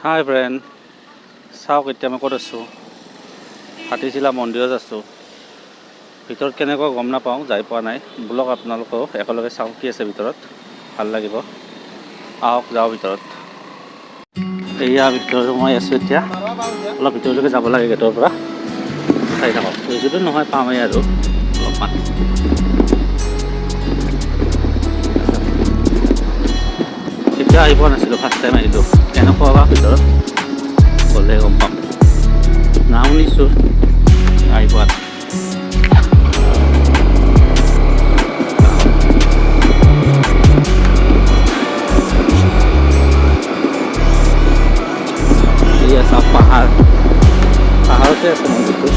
হাই friend, চাওক এতিয়া মই ক'ত আছোঁ। হাতীচিলা মন্দিৰত আছোঁ। ভিতৰত কেনেকুৱা গম নাপাওঁ, যাই পোৱা নাই। ব'লক আপোনালোকেও একেলগে চাওঁ কি আছে ভিতৰত, ভাল লাগিব। আহক যাওঁ ভিতৰত। এয়া ভিতৰত মই আছোঁ এতিয়া। অলপ ভিতৰলৈকে যাব লাগে গেটৰ পৰা। চাই থাকক, বেছি দূৰ নহয়, পামেই আৰু অলপমান। কেতিয়া আহি পোৱা নাছিলোঁ, ফাৰ্ষ্ট টাইম আহিলোঁ। কেনেকুৱা বা ভিতৰত গ'লে গম পাম। নাম শুনিছোঁ, আহি পোৱা নাই। এয়া চাওক পাহাৰ, পাহাৰতে আছে মন্দিৰটো।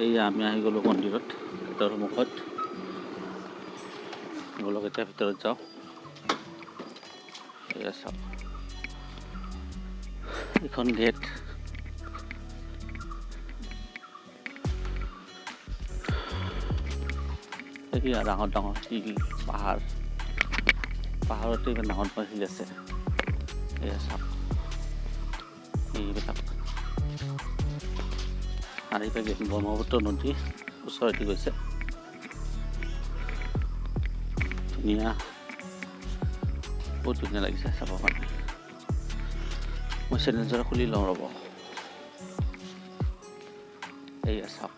এইয়া আমি আহি গ'লোঁ মন্দিৰত, গেটৰ সন্মুখত। ব'লক এতিয়া ভিতৰত যাওঁ। এয়া চাওক এইখন গেট। এইয়া ডাঙৰ ডাঙৰ শিল, পাহাৰ, পাহাৰতে ইমান ডাঙৰ ডাঙৰ শিল আছে। এয়া চাওক এইবিলাক। আৰু এইভাগে ব্ৰহ্মপুত্ৰ নদী ওচৰেদি গৈছে। ধুনীয়া, বহুত ধুনীয়া লাগিছে চাব কাৰণে। মই চেণ্ডেলযোৰা খুলি লওঁ ৰ'ব। এইয়া চাওক,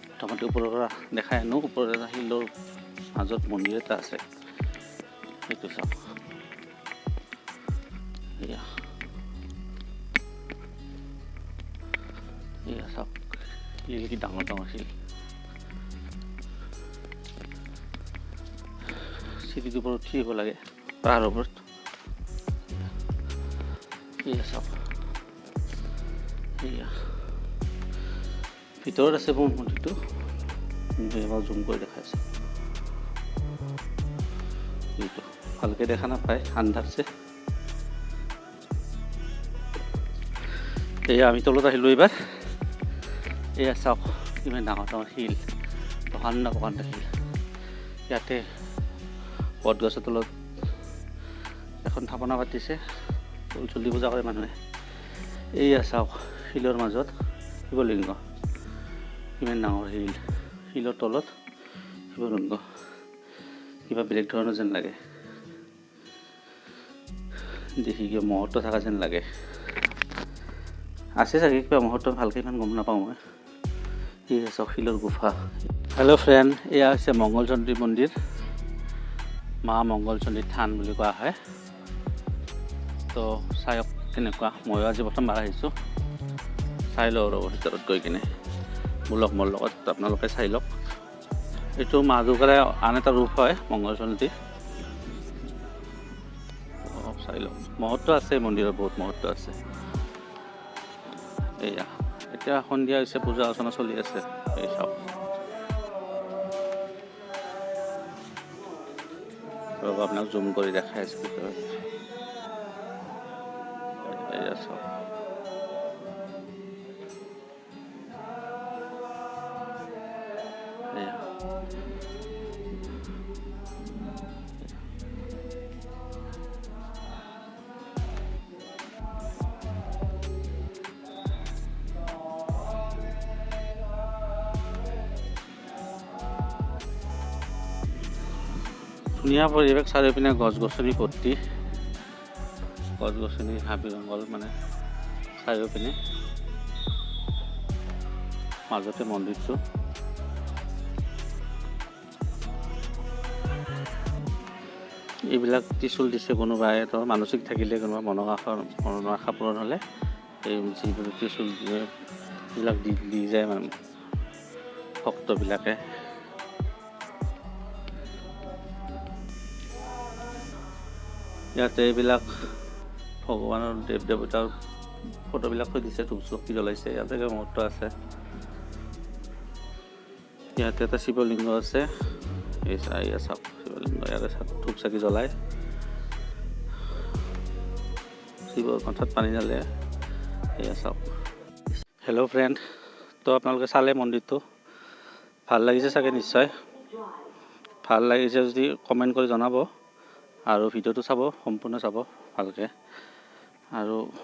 প্ৰথমতে ওপৰৰ পৰা দেখাই আনো। ওপৰত এটা শিলৰ মাজত মন্দিৰ এটা আছে, সেইটো চাওক। এয়া এয়া চাওক, শিল কি ডাঙৰ ডাঙৰ শিল। চিৰিটোৰ ওপৰত উঠি আহিব লাগে পাহাৰৰ ওপৰত। এয়া চাওক, এয়া ভিতৰত আছে মোৰ মন্দিৰটো। এবাৰ জুম কৰি দেখাইছোঁ, এইটো ভালকৈ দেখা নাপায়, আন্ধাৰছে। এয়া আমি তলত আহিলোঁ এইবাৰ। এয়া চাওক ইমান ডাঙৰ ডাঙৰ শিল, প্ৰকাণ্ড প্ৰকাণ্ড শিল। ইয়াতে বটগছৰ তলত এখন থাপনা পাতিছে, চলি পূজা কৰে মানুহে। এইয়া চাওক শিলৰ মাজত শিৱলিংগ, ইমান ডাঙৰ শিল, শিলৰ তলত শিৱলিংগ, কিবা বেলেগ ধৰণৰ যেন লাগে দেখি, কিবা মহত্ব থকা যেন লাগে। আছে চাগে কিবা মহত্ব, ভালকৈ ইমান গম নাপাওঁ মই। এই চাওক শিলৰ গুফা। হেল্ল' ফ্ৰেণ্ড, এয়া হৈছে মংগলচণ্ডী মন্দিৰ, মা মংগলচণ্ডী থান বুলি কোৱা হয়। তো চাওক কেনেকুৱা, ময়ো আজি প্ৰথমবাৰ আহিছোঁ। চাই লওঁ ৰ'ব ভিতৰত গৈ কিনে, ব'লক মোৰ লগত আপোনালোকে চাই লওক। এইটো মা দুৰ্গাৰে আন এটা ৰূপ হয় মংগলচণ্ডী। চাই লওক, মহত্ব আছে মন্দিৰৰ, বহুত মহত্ব আছে। এয়া এতিয়া সন্ধিয়া হৈছে, পূজা অৰ্চনা চলি আছে। এই চাওক ৰ'ব, আপোনাক জুম কৰি দেখাই আছোঁ ভিতৰত। এয়া চাওক, এয়া ধুনীয়া পৰিৱেশ, চাৰিওপিনে গছ গছনি ভৰ্তি, গছ গছনি হাবি জংঘল, মানে চাৰিওপিনে। মাজতে মন্দিৰটো। এইবিলাক ত্ৰিশূল দিছে কোনোবাই, তো মানসিক থাকিলে, কোনোবা মনৰ আশা পূৰণ হ'লে এই যিবোৰ ত্ৰিশূল দিয়ে এইবিলাক দি যায় মানে ভক্তবিলাকে। ইয়াতে এইবিলাক ভগৱানৰ দেৱ দেৱতাৰ ফটোবিলাক থৈ দিছে, ধূপ চকি জ্বলাইছে, ইয়াতে মহত্ব আছে। ইয়াতে এটা শিৱলিংগ আছে, এই চাওক শিৱলিংগ, ইয়াতে ধূপ চাকি জ্বলায়, শিৱৰ মাথাত পানী ঢালে। এয়া চাওক। হেল্ল' ফ্ৰেণ্ড, তো আপোনালোকে চালে মন্দিৰটো, ভাল লাগিছে চাগে নিশ্চয়। ভাল লাগিছে যদি কমেণ্ট কৰি জনাব আৰু ভিডিঅ'টো চাব, সম্পূৰ্ণ চাব ভালকৈ আৰু।